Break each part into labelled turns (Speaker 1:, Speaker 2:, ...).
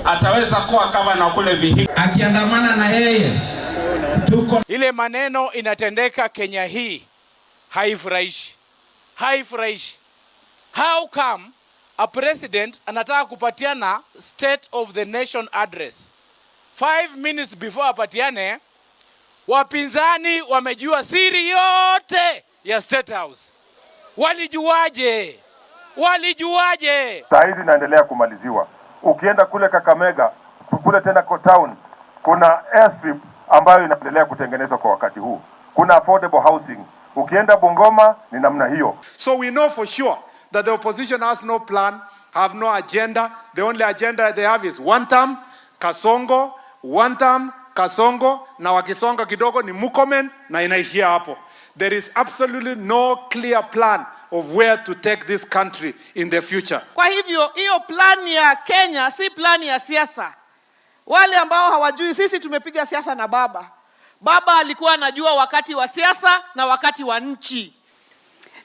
Speaker 1: Ataweza kuwa gavana kule Vihiga akiandamana na yeye tuko.
Speaker 2: Ile maneno inatendeka Kenya hii haifurahishi, haifurahishi. How come a president anataka kupatiana State of the Nation Address, 5 minutes before apatiane, wapinzani wamejua siri yote ya State House? Walijuaje? Walijuaje?
Speaker 3: Saa hizi inaendelea kumaliziwa. Ukienda kule Kakamega, kule tena kwa town, kuna airstrip ambayo inaendelea kutengenezwa kwa wakati huu. Kuna affordable housing. Ukienda Bungoma ni namna hiyo.
Speaker 4: So we know for sure that the opposition has no plan, have no agenda. The only agenda they have is one term, Kasongo, one term, Kasongo, na wakisonga kidogo ni Murkomen na inaishia hapo. There is absolutely no clear plan of where to take this country in the future.
Speaker 5: Kwa hivyo hiyo plan ya Kenya si plan ya siasa. Wale ambao hawajui, sisi tumepiga siasa na baba. Baba alikuwa anajua wakati wa siasa na wakati wa nchi.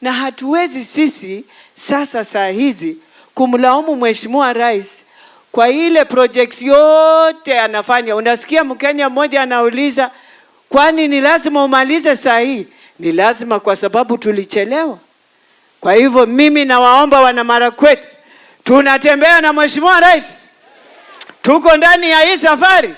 Speaker 6: Na hatuwezi sisi sasa saa hizi kumlaumu Mheshimiwa Rais kwa ile projects yote anafanya. Unasikia Mkenya mmoja anauliza, "Kwani ni lazima umalize saa hii?" Ni lazima kwa sababu tulichelewa. Kwa hivyo mimi nawaomba wana Marakwet, tunatembea na Mheshimiwa Rais, tuko ndani ya hii safari.